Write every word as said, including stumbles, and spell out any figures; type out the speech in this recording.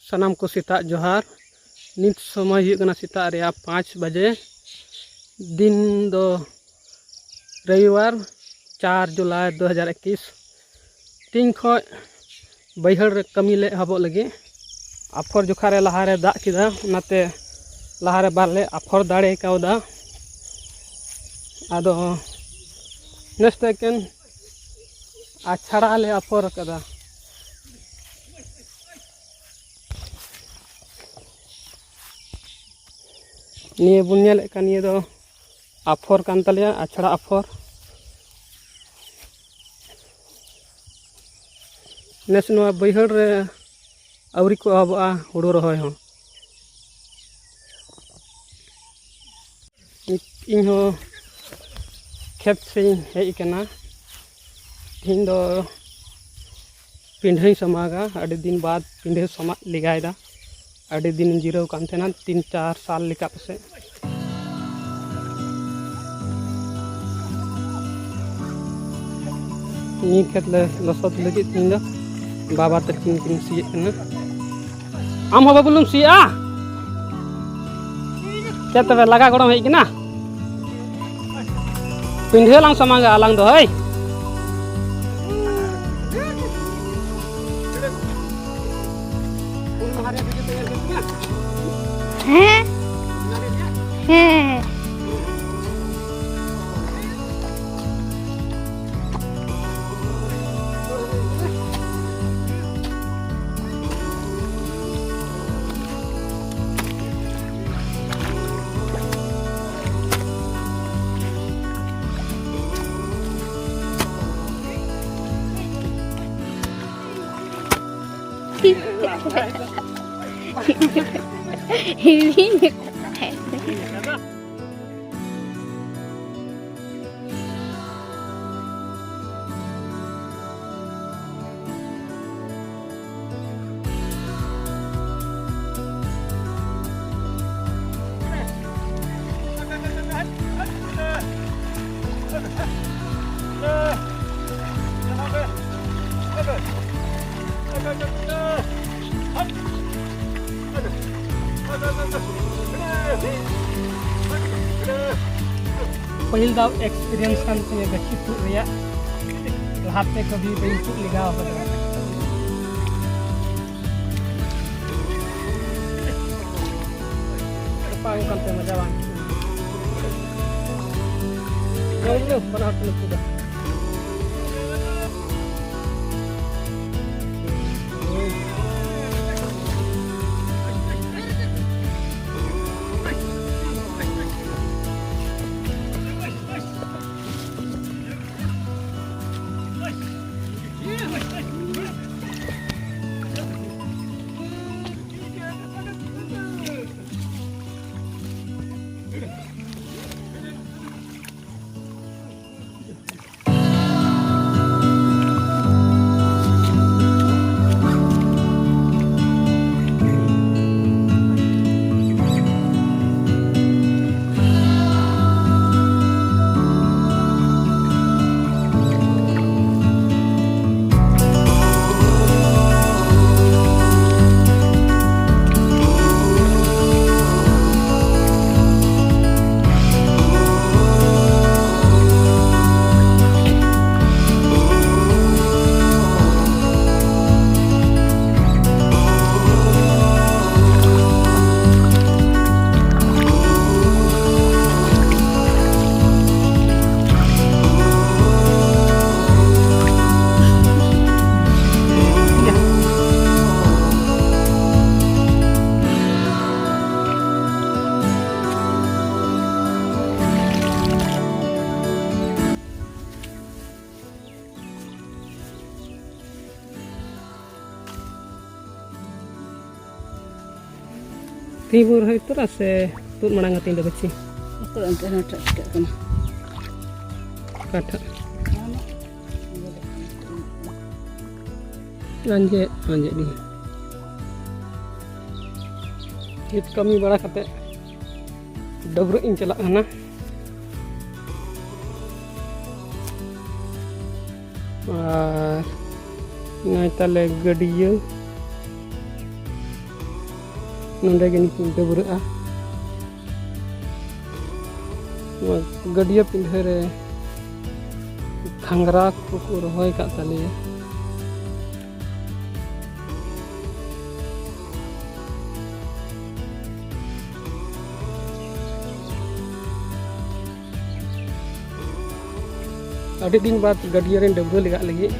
ᱥᱟᱱᱟᱢ ᱠᱚ ᱥᱮᱛᱟᱜ ᱡᱚᱦᱟᱨ᱾ ᱱᱤᱛ ᱥᱚᱢᱚᱭ ᱦᱩᱭᱩᱜ ᱠᱟᱱᱟ ᱥᱮᱛᱟᱜ ᱨᱮᱭᱟᱜ ᱯᱟᱸᱪ ᱵᱟᱡᱮ᱾ ᱫᱤᱱ ᱫᱚ ᱨᱚᱵᱤᱵᱟᱨ, ᱪᱟᱨ ᱡᱩᱞᱟᱭ ᱫᱩ ᱦᱟᱡᱟᱨ ᱮᱠᱩᱥ᱾ ᱛᱤᱦᱤᱧ ᱠᱷᱚᱱ ᱵᱟᱹᱭᱦᱟᱹᱲ ᱨᱮ ᱠᱟᱹᱢᱤ ᱞᱮ ᱮᱦᱚᱵᱚᱜ ᱞᱟᱹᱜᱤᱫ᱾ ᱟᱯᱷᱚᱨ ᱡᱚᱠᱷᱟ ᱨᱮ ᱞᱟᱦᱟᱨᱮ ᱫᱟᱜ ᱠᱮᱫᱟ, ᱚᱱᱟᱛᱮ ᱞᱟᱦᱟᱨᱮ ᱵᱟᱞᱮ ᱟᱯᱷᱚᱨ ᱫᱟᱲᱮ ᱠᱟᱣᱫᱟ᱾ ᱟᱫᱚ ᱱᱮᱥ ᱫᱚ ᱮᱠᱮᱱ ᱟᱪᱷᱲᱟ ᱞᱮ ᱟᱯᱷᱚᱨ ᱟᱠᱟᱫᱟ᱾ ᱱᱤᱭᱟᱹ ᱵᱚᱱ ᱧᱮᱞᱮᱫ ᱠᱟᱱ, ᱱᱤᱭᱟᱹ ᱫᱚ ᱟᱯᱷᱚᱨ ᱠᱟᱱ ᱛᱟᱞᱮᱭᱟ, ᱟᱪᱷᱲᱟ ᱟᱯᱷᱚᱨ᱾ ᱱᱮᱥ ᱱᱚᱣᱟ ᱵᱟᱹᱭᱦᱟᱹᱲ ᱨᱮ ᱟᱹᱣᱨᱤ ᱠᱚ ᱮᱦᱚᱵᱚᱜᱼᱟ ᱦᱩᱲᱩ ᱨᱚᱦᱚᱭ ᱦᱚᱸ᱾ ᱤᱧ ᱦᱚᱸ ᱠᱷᱮᱛ ᱥᱮᱫ ᱤᱧ ᱦᱮᱡ ᱟᱠᱟᱱᱟ᱾ ᱛᱮᱦᱮᱧ ᱫᱚ ᱯᱤᱸᱰᱷᱟᱹᱧ ᱥᱟᱢᱟᱜᱟ᱾ ᱟᱹᱰᱤ ᱫᱤᱱ ᱵᱟᱫᱽ ᱯᱤᱸᱰᱷᱟᱹ ᱥᱟᱢᱟᱜ ᱞᱮᱜᱟᱭᱮᱫᱟ᱾ ᱟᱹᱰᱤ ᱫᱤᱱ ᱡᱤᱨᱟᱹᱣ ᱠᱟᱱ ᱛᱟᱦᱮᱱᱟ, ᱛᱤᱱ ᱪᱟᱨ ᱥᱟᱞ ᱞᱮᱠᱟ ᱯᱟᱥᱮᱡ᱾ ᱱᱤᱭᱟᱹ ᱠᱷᱮᱛ ᱞᱮ ᱞᱚᱥᱚᱫ ᱞᱟᱹᱜᱤᱫ ᱛᱮᱦᱮᱧ ᱫᱚ ᱵᱟᱵᱟ ᱛᱟᱹᱠᱤᱱ ᱠᱤᱱ ᱥᱤᱭᱮᱫ ᱠᱟᱱᱟ᱾ ᱟᱢ ᱦᱚᱸ ᱵᱟᱹᱵᱩ ᱞᱩᱢ ᱥᱤᱭᱮᱫᱼᱟ? ᱪᱮᱫ ᱛᱚᱵᱮ ᱞᱟᱜᱟ ᱜᱚᱲᱚᱢ ᱦᱮᱡ ᱠᱟᱱᱟ? ᱯᱤᱸᱰᱷᱟᱹ ᱞᱟᱝ ᱥᱟᱢᱟᱝᱟ ᱟᱞᱟᱝ ᱫᱚ, ᱦᱳᱭ᱾ ᱦᱮᱸ? ᱦᱮᱸ᱾ ᱦᱤᱲᱤᱧ ᱟᱠᱟᱫ ᱛᱟᱦᱮᱸᱫ᱾ ᱯᱟᱹᱦᱤᱞ ᱫᱷᱟᱣ ᱮᱠᱥᱯᱤᱨᱤᱭᱮᱱᱥ ᱠᱟᱱ ᱛᱤᱧᱟᱹ ᱜᱟᱹᱪᱷᱤ ᱛᱩᱫ ᱨᱮᱭᱟᱜ᱾ ᱞᱟᱦᱟᱛᱮ ᱠᱟᱹᱵᱷᱤ ᱵᱟᱹᱧ ᱛᱩᱫ ᱞᱮᱜᱟᱣ ᱠᱟᱫᱟ᱾ ᱵᱟᱝ ᱠᱟᱱᱛᱮ ᱢᱚᱡᱟ ᱵᱟᱝ᱾ ᱡᱚᱢ ᱧᱩ ᱵᱟᱱᱟ ᱦᱚᱲ ᱛᱮᱞᱮ ᱛᱩᱫᱟ᱾ ᱛᱤᱦᱤᱧ ᱵᱚᱱ ᱨᱚᱦᱚᱭ ᱩᱛᱟᱹᱨᱟ ᱥᱮ ᱛᱩᱫ ᱢᱟᱲᱟᱝ ᱟᱹᱛᱤᱧ ᱫᱚ ᱜᱟᱹᱪᱷᱤ? ᱩᱛᱟᱹᱨ ᱮᱱᱛᱮ ᱦᱟᱸᱜ ᱪᱤᱠᱟᱹᱜ ᱠᱟᱱᱟ᱾ ᱚᱠᱟᱴᱟᱜ? ᱟᱸᱡᱮᱫ, ᱟᱸᱡᱮᱫ ᱜᱮ᱾ ᱱᱤᱛ ᱠᱟᱹᱢᱤ ᱵᱟᱲᱟ ᱠᱟᱛᱮ ᱰᱟᱹᱵᱽᱨᱟᱹᱜ ᱤᱧ ᱪᱟᱞᱟᱜ ᱠᱟᱱᱟ᱾ ᱟᱨ ᱱᱚᱜᱼᱚᱭ ᱛᱟᱞᱮ ᱜᱟᱹᱰᱭᱟᱹ᱾ ᱱᱚᱰᱮ ᱜᱮ ᱱᱤᱛᱚᱜ ᱰᱟᱹᱵᱽᱨᱟᱹᱜᱼᱟ᱾ ᱱᱚᱣᱟ ᱜᱟᱹᱰᱭᱟᱹ ᱯᱤᱸᱰᱷᱟᱹ ᱨᱮ ᱜᱷᱟᱸᱜᱽᱨᱟ ᱠᱚᱠᱚ ᱨᱚᱦᱚᱭ ᱟᱠᱟᱫ ᱛᱟᱞᱮᱭᱟ᱾ ᱟᱹᱰᱤ ᱫᱤᱱ ᱵᱟᱫ ᱜᱟᱹᱰᱭᱟᱹ ᱨᱮᱧ ᱰᱟᱹᱵᱽᱨᱟᱹ ᱞᱮᱜᱟᱜ ᱞᱟᱹᱜᱤᱫ᱾